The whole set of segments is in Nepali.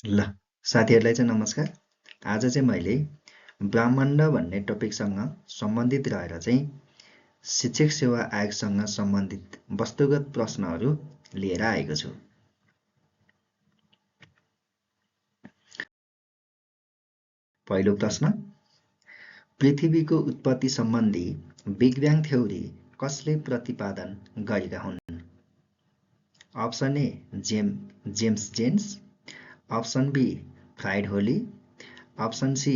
ल साथीहरुलाई चाहिँ नमस्कार। आज चाहिँ मैले ब्रह्माण्ड भन्ने टपिकसँग सम्बन्धित रहेर चाहिँ शिक्षक सेवा आयोगसँग सम्बन्धित वस्तुगत प्रश्नहरू लिएर आएको छु। पहिलो प्रश्न, पृथ्वीको उत्पत्ति सम्बन्धी बिग ब्याङ थ्योरी कसले प्रतिपादन गरेका हुन्? Option A James Jeans, option B Fred Hoyle, option C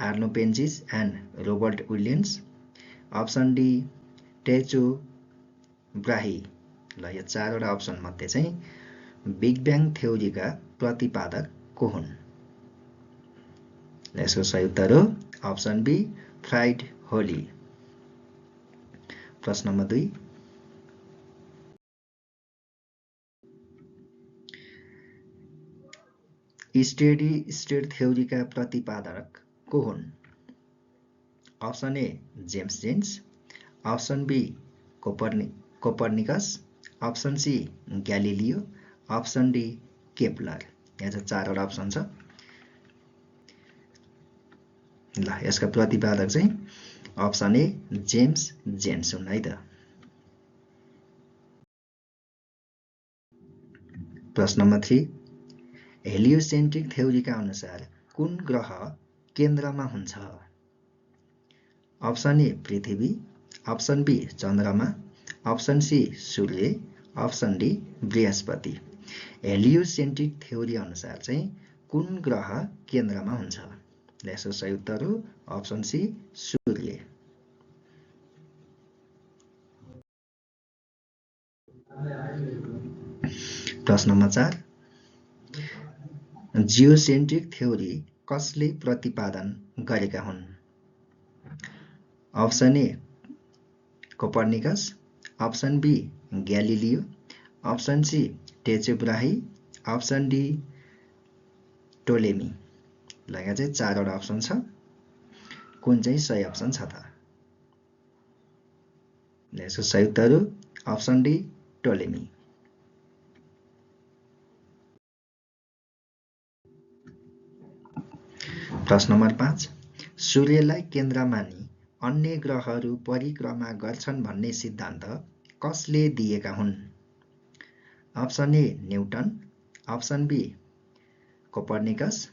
Arno Penzias and Robert Williams, option D Tycho Brahe. ल यो चारवटा अप्सन मध्ये चाहिँ बिग ब्याङ थ्योरीका प्रतिपादक को हुन्? यसको सही उत्तर हो अप्सन बी फ्राइड होली। प्रश्न नम्बर 2, स्टेडी स्टेट थ्योरीका प्रतिपादक को हुन्? Option A James Jeans, option B Copernicus, option C Galileo, option D Kepler. यहाँ चाहिँ चारवटा अप्सन छ। ल यसका प्रतिपादक चाहिँ अप्सन ए जेम्स जेन्स हुन् है त। प्रश्न नम्बर 3, हेलियोसेन्ट्रिक थ्योरीका अनुसार कुन ग्रह केन्द्रमा हुन्छ? अप्सन ए पृथ्वी, अप्सन बी चन्द्रमा, अप्सन सी सूर्य, अप्सन डी बृहस्पति। हेलियोसेन्ट्रिक थ्योरी अनुसार चाहिँ कुन ग्रह केन्द्रमा हुन्छ? यसको सही उत्तर हो अप्सन सी सूर्य। प्रश्न नम्बर 4, जियोसेन्ट्रिक थ्योरी कसले प्रतिपादन गरेका हुन्? Option A Copernicus, option B Galileo, option C Tycho Brahe, option D Ptolemy. ल यहाँ चाहिँ चारवटा अप्सन छ। कुन चाहिँ सही अप्सन छ त? यसको सही उत्तर हो अप्सन डी टोलेमी। प्रश्न नम्बर 5, सूर्यलाई केन्द्र मानी अन्य ग्रहहरू परिक्रमा गर्छन् भन्ने सिद्धान्त कसले दिएका हुन्? Option A Newton, option B Copernicus,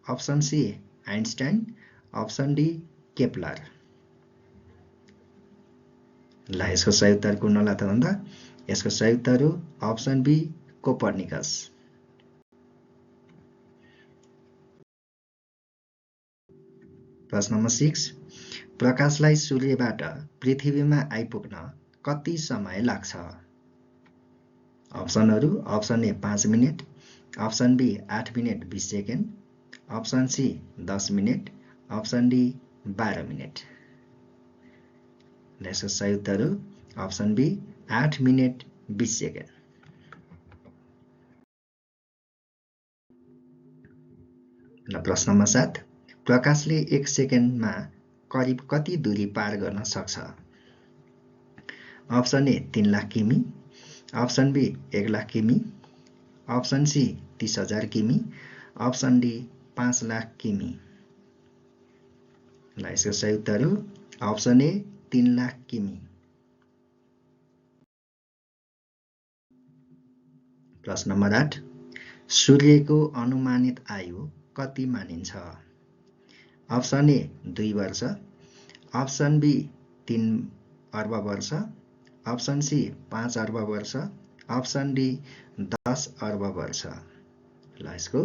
option C Einstein, option D Kepler. ल यसको सही उत्तर कुन होला त भन्दा यसको सही उत्तर हो अप्सन बी कोपर्निकस। प्रश्न नम्बर 6, प्रकाशलाई सूर्यबाट पृथ्वीमा आइपुग्न कति समय लाग्छ? अप्सनहरू option A 5 minute, option B 8 minute 20 second, option C 10 minute, option D 12 minute. यसको सही उत्तर हो अप्सन बी 8 मिनेट 20 सेकेन्ड। प्रश्न नम्बर 7, प्रकाशले 1 सेकेन्डमा करिब कति दूरी पार गर्न सक्छ? अप्सन ए 3 लाख किमी, अप्सन बी 1 लाख किमी, अप्सन सी 30,000 किमी, अप्सन डी 5 लाख किमी। ल यसको सही उत्तर हो अप्सन ए 3 लाख किमी। प्रश्न नम्बर 8, सूर्यको अनुमानित आयु कति मानिन्छ? अप्सन ए 2 वर्ष, अप्सन बी 3 अर्ब वर्ष, अप्सन सी 5 अर्ब वर्ष, अप्सन डी 10 अर्ब वर्ष। ल यसको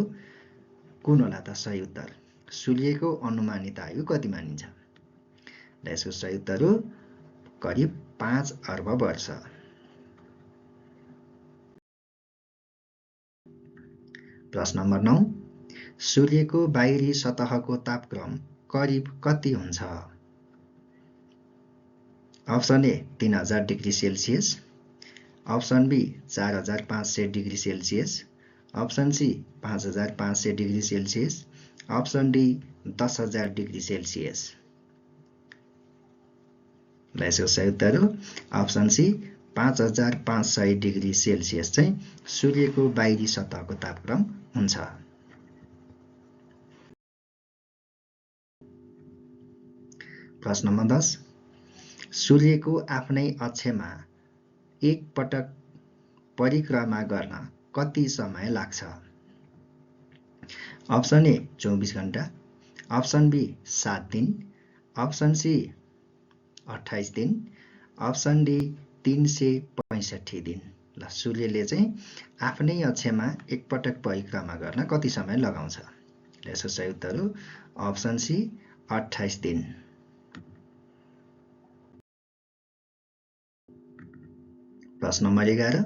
कुन होला त सही उत्तर? सूर्यको अनुमानित आयु कति मानिन्छ? ल यसको सही उत्तर हो करिब 5 अर्ब वर्ष। प्रश्न नम्बर 9, सूर्यको बाहिरी सतहको तापक्रम करिब कति हुन्छ? Option A 3000 degree Celsius, option B 4500 degree Celsius, option C 5500 degree Celsius, option D 10,000 degree Celsius. ल यसको सही उत्तर हो अप्सन सी 5500 डिग्री सेल्सियस चाहिँ सूर्यको बाहिरी सतहको तापक्रम हुन्छ। प्रश्न नम्बर 10 सूर्यको आफ्नै अक्षमा एक पटक परिक्रमा गर्न कति समय लाग्छ? अप्सन ए 24 घण्टा, अप्सन बी 7 दिन, अप्सन सी 28 दिन, अप्सन डी 365 दिन। ल सूर्यले चाहिँ आफ्नै अक्षमा एकपटक परिक्रमा गर्न कति समय लगाउँछ? यसको सही उत्तर हो अप्सन सी 28 दिन। प्रश्न नम्बर 11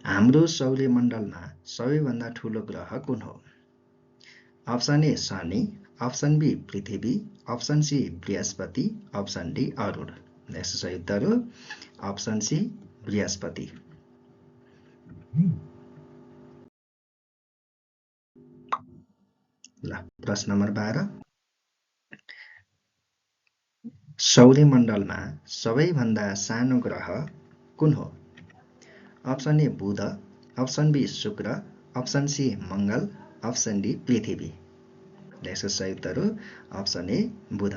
हाम्रो सौर्यमण्डलमा सबैभन्दा ठूलो ग्रह कुन हो? अप्सन ए शनि, अप्सन बी पृथ्वी, अप्सन सी बृहस्पति, अप्सन डी अरुण। यसको सही उत्तर हो अप्सन सी बृहस्पति। ल प्रश्न नम्बर 12 सौर्यमण्डलमा सबैभन्दा सानो ग्रह कुन हो? अप्सन ए बुध, अप्सन बी शुक्र, अप्सन सी मङ्गल, अप्सन डी पृथ्वी। यसको सही उत्तर हो अप्सन ए बुध।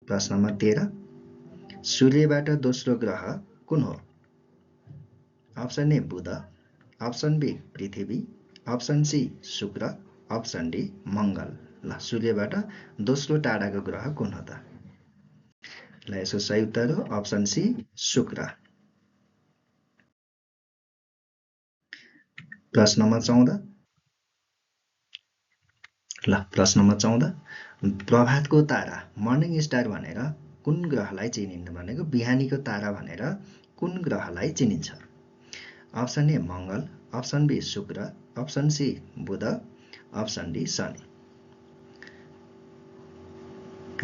प्रश्न नम्बर 13 सूर्यबाट दोस्रो ग्रह कुन हो? अप्सन ए बुध, अप्सन बी पृथ्वी, अप्सन सी शुक्र, अप्सन डी मङ्गल। ल सूर्यबाट दोस्रो टाढाको ग्रह कुन हो त? ल यसको सही उत्तर हो अप्सन सी शुक्र। प्रश्न नम्बर 14 ल प्रश्न नम्बर 14 प्रभातको तारा मर्निङ स्टार भनेर कुन ग्रहलाई चिनिन्छ? भनेको बिहानीको तारा भनेर कुन ग्रहलाई चिनिन्छ? अप्सन ए मङ्गल, अप्सन बी शुक्र, अप्सन सी बुध, अप्सन डी शनि।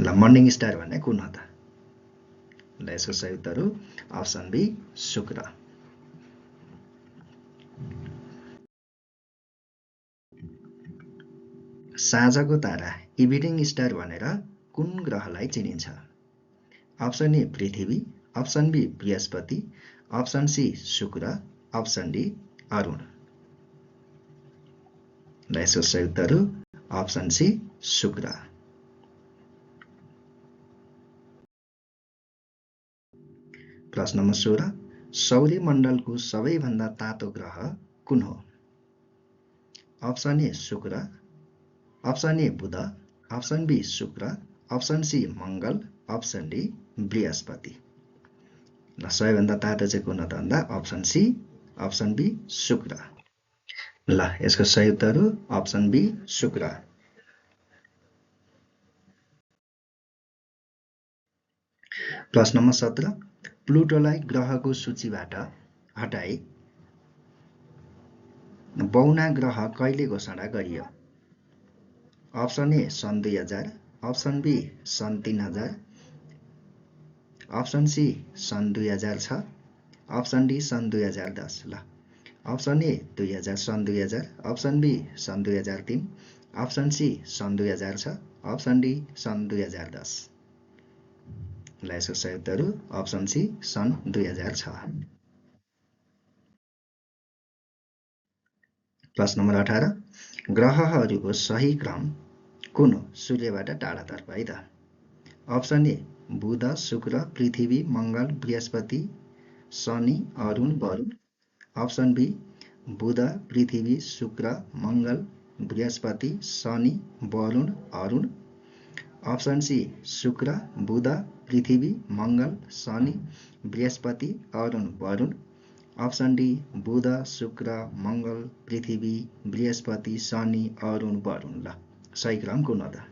ल मर्निङ स्टार भन्ने कुन हो त? ल यसको सही उत्तर हो अप्सन बी शुक्र। साँझको तारा इभिनिङ स्टार भनेर कुन ग्रहलाई चिनिन्छ? अप्सन ए पृथ्वी, अप्सन बी बृहस्पति, अप्सन सी शुक्र, अप्सन डी अरुण। ल यसको सही उत्तर हो अप्सन सी शुक्र। प्रश्न नम्बर 16 सौर्यमण्डलको सबैभन्दा तातो ग्रह कुन हो? अप्सन ए शुक्र, अप्सन ए बुध, अप्सन बी शुक्र, अप्सन सी मङ्गल, अप्सन डी बृहस्पति। ल सबैभन्दा तातो चाहिँ कुन हो त भन्दा अप्सन सी, अप्सन बी शुक्र। ल यसको सही उत्तर हो अप्सन बी शुक्र। प्रश्न नम्बर 17 प्लुटोलाई ग्रहको सूचीबाट हटाई बौना ग्रह कहिले घोषणा गरियो? अप्सन ए सन् 2000, अप्सन बी सन् 3000, अप्सन सी सन् 2006, अप्सन डी सन् 2010। ल अप्सन ए 2000 सन् 2000, अप्सन बी सन् 2003, अप्सन सी सन् 2006, अप्सन डी सन् 2010। ल यसको सही उत्तर हो अप्सन सी सन् 2006। प्रश्न नम्बर 18 ग्रहहरूको सही क्रम कुन हो सूर्यबाट टाढातर्फ है त? अप्सन ए बुध, शुक्र, पृथ्वी, मङ्गल, बृहस्पति, शनि, अरुण, वरुण। अप्सन बी बुध, पृथ्वी, शुक्र, मङ्गल, बृहस्पति, शनि, वरुण, अरुण। अप्सन सी शुक्र, बुध, पृथ्वी, मङ्गल, शनि, बृहस्पति, अरुण, वरुण। अप्सन डी बुध, शुक्र, मङ्गल, पृथ्वी, बृहस्पति, शनि, अरुण, वरुण। ल सही क्रम कुन हो त?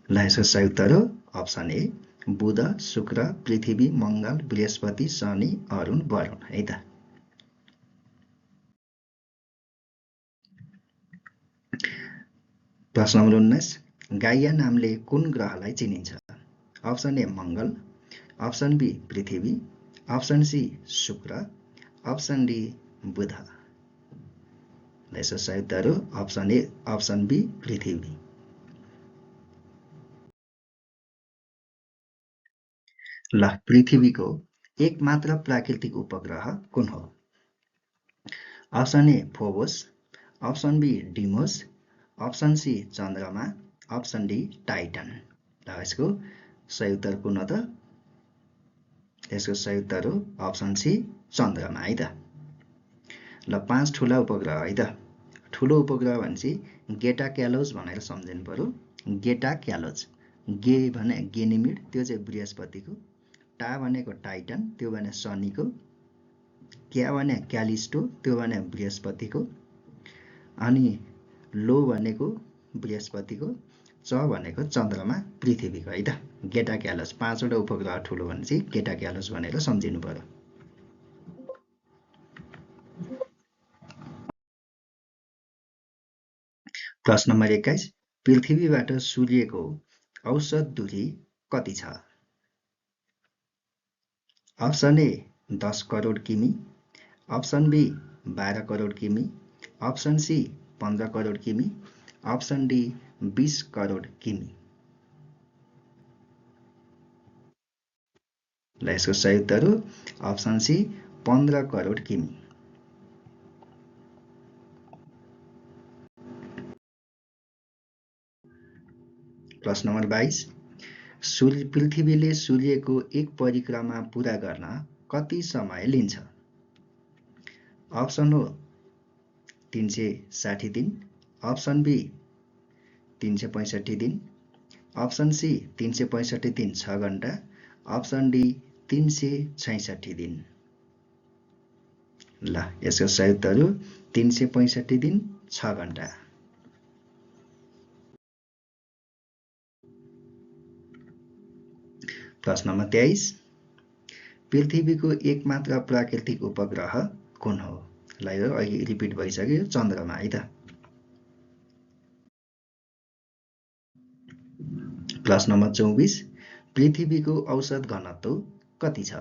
ल यसको सही उत्तर हो अप्सन ए बुध, शुक्र, पृथ्वी, मङ्गल, बृहस्पति, शनि, अरुण, वरुण है त। प्रश्न नम्बर 19 गाइया नामले कुन ग्रहलाई चिनिन्छ? अप्सन ए मङ्गल, अप्सन बी पृथ्वी, अप्सन सी शुक्र, अप्सन डी बुध। यसको सही उत्तर हो अप्सन ए अप्सन बी पृथ्वी। ल पृथ्वीको एकमात्र प्राकृतिक उपग्रह कुन हो? Option A Phobos, option B Deimos, option C चन्द्रमा, अप्सन डी टाइटन। ल यसको सही उत्तर कुन हो त? यसको सही उत्तर हो अप्सन सी चन्द्रमा है त। ल 5 ठुला उपग्रह है त। ठुलो उपग्रह भनेपछि गेटा क्यालोज भनेर सम्झिनु पर्यो। गेटा क्यालोज, गे भने गेनिमिड, त्यो चाहिँ बृहस्पतिको, टा भनेको टाइटन, त्यो भने शनिको, क्या भने क्यालिस्टो, त्यो भने बृहस्पतिको, अनि लो भनेको बृहस्पतिको, च भनेको चन्द्रमा पृथ्वीको है त। गेटा क्यालोज 5 वटा उपग्रह ठुलो भनेपछि गेटा क्यालोज भनेर सम्झिनु पर्यो। प्रश्न नम्बर 21, पृथ्वीबाट सूर्यको औसत दूरी कति छ? अप्सन ए 10 करोड किमी, अप्सन बी 12 करोड किमी, अप्सन सी 15 करोड किमी, अप्सन डी 20 करोड किमी। ल यसको सही उत्तर हो अप्सन सी 15 करोड किमी। प्रश्न नम्बर 22, पृथ्वीले सूर्यको एक परिक्रमा पूरा गर्न कति समय लिन्छ? अप्सन हो 360 दिन, अप्सन बी 365 दिन, अप्सन सी 365 दिन 6 घण्टा, अप्सन डी 366 दिन। ल यसको सही उत्तर हो 365 दिन 6 घण्टा। प्रश्न नम्बर 23, पृथ्वीको एकमात्र प्राकृतिक उपग्रह कुन हो? ल यो अहिले रिपिट भइसक्यो, चन्द्रमा है त। प्रश्न नम्बर 24, पृथ्वीको औसत घनत्व कति छ?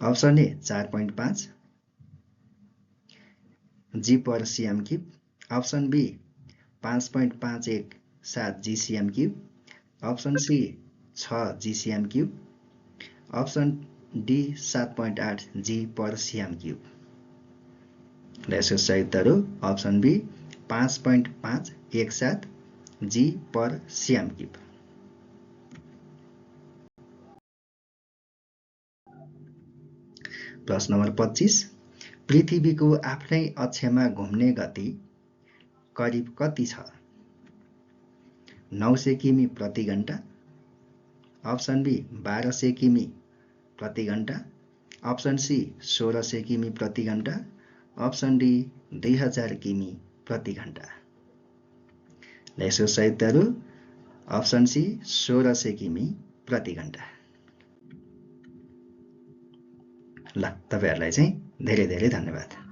Option A 4.5 g per cm cube, option B 5.517 g cm cube, option C 6 g cm cube, option D 7.8 g per cm cube. ल यसको सही उत्तर हो option B 5.517 g per cm cube. प्रश्न नम्बर 25, पृथ्वीको आफ्नै अक्षमा घुम्ने गति करिब कति छ? 900 किमी प्रति घण्टा, अप्सन बी 1200 किमी प्रति घण्टा, अप्सन सी 1600 किमी प्रति घण्टा, अप्सन डी 2000 किमी प्रति घण्टा। यसको सही उत्तर हो अप्सन सी 1600 किमी प्रति घण्टा। ल तपाईहरुलाई चाहिँ धेरै धेरै धन्यवाद।